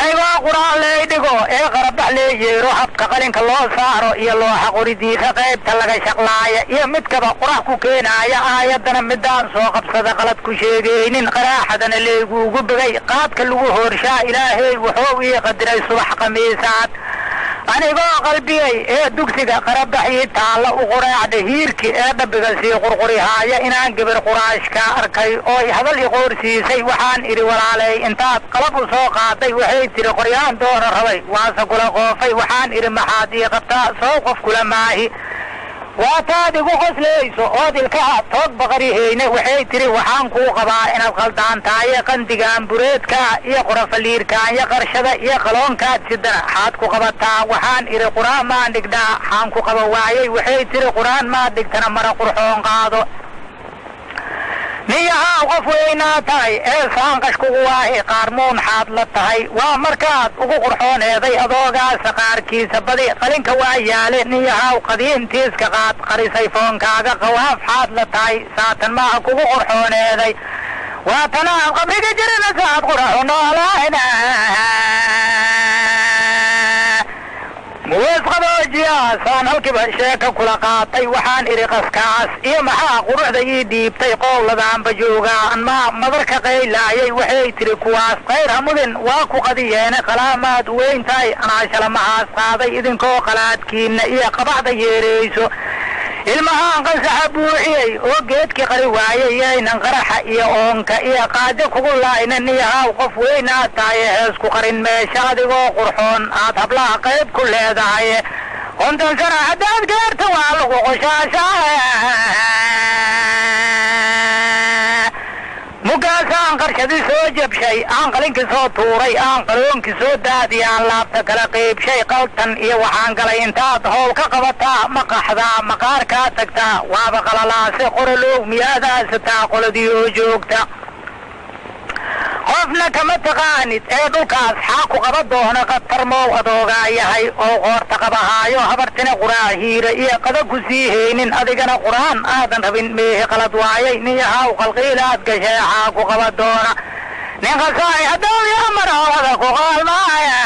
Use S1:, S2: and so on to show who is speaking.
S1: Anigoo quraan ley dhigo ee qarabax lee yeero, habka qalinka loo saaro iyo looxa qoridiisa qaybta laga shaqlaaya iyo midkaba qurax ku keenaaya, aayaddana midaan soo qabsada qalad ku sheegaynin, qaraaxadana leeguugu begay qaadka lagu hoorshaa. Ilaahay wuxuu ii qadiray subax khamiisaad anigoo qalbiyey ee dugsiga qarabaxii taalla u quraacda hiirki ee dhabiga sii qurqurihaaya inaan gabar quraash ka arkay ooy hadal i qoorsiisay. Waxaan idhi, "Walaaley, intaad qalab u soo qaaday?" Waxay tidhi, "Qoryaan doona rabay, waase kula qoofay." Waxaan idhi, "Maxaad ii qabtaa? Sow qof kula maahi? Waataad igu qoslayso ood ilkaha toog baqariheyne." Waxay tidhi, "Waxaan kuu qabaa inaad qaldaan tahaye. Qandigaan bureedka iyo qorafaliirkaan iyo qarshada iyo qaloonkaad sidana xaad ku qabataa?" Waxaan idhi, "Qur-aan maan dhigdhaa, xaan ku qaba waayey?" Waxay tidhi, "Qur-aan maad dhigtana mara qurxoon qaado. Niyahaw, qof weynaa tahay ee saanqash kugu waahi qaarmuun xaad la tahay. Waa markaad ugu qurxooneeday adoogaasa qaarkiisa badi qalinka waa yaale. Niyahaw, qadiintiiska qaad qarisay foonkaaga qawaaf xaad la tahay. Saatan maaha kugu qurxooneeday, waa tanaad qabriga jirana saad quraxu noolaana." Muwees qaboojiya saan halkiiba sheeka kula qaatay. Waxaan idhi, "Qaskaas iyo maxaa quruxda ii dhiibtay? Qowladaanba joogaa anmaa madarka qaylaayay." Waxay tidhi, "Kuwaas khayr hamudin, waa ku qadiyeene. Qalaamaad weyn tahay, anaa shalamahaas qaaday idinkoo qalaadkiinna iyo qabaxda yeerayso. Ilmahaan qansaxa buuxiyey oo geedkii qari waayey yaynan qaraxa iyo oonka iyo qaajo kugu laayna. Niyahaw, qof weyn aad tahay, hees ku qarin meesha adigoo qurxoon aad hablaha qayb ku leedahay. 50 sana haddaad gaarta waa lagu qoshaashaa." Mugaasaan qarshadii soo jabshay, aan qalinkii soo tuuray, aan qaloonkii soo daadiy, aan laabta kala qeybshay. Qaltan iyo waxaan galay, intaad howl ka qabataa, ma qaxdaa, maqaarkaa tagtaa, waaba qalalaase. Qorolow, miyaadaasataa qoladii oo joogta? Qofna kama taqaanid ee dhulkaas xaa ku qaba doona? Qatarmow adoogaa yahay oo qoorta qabahaayo, habartina quraac hiira iyo qada ku sii haynin, adigana qur-aan aadan rabin. Meehi qalad waayay? Niyahaw, qalqiilaad gashee, xaa ku qaba doona? Nin qasaay hadduu yamarowada ku qaalmaaya.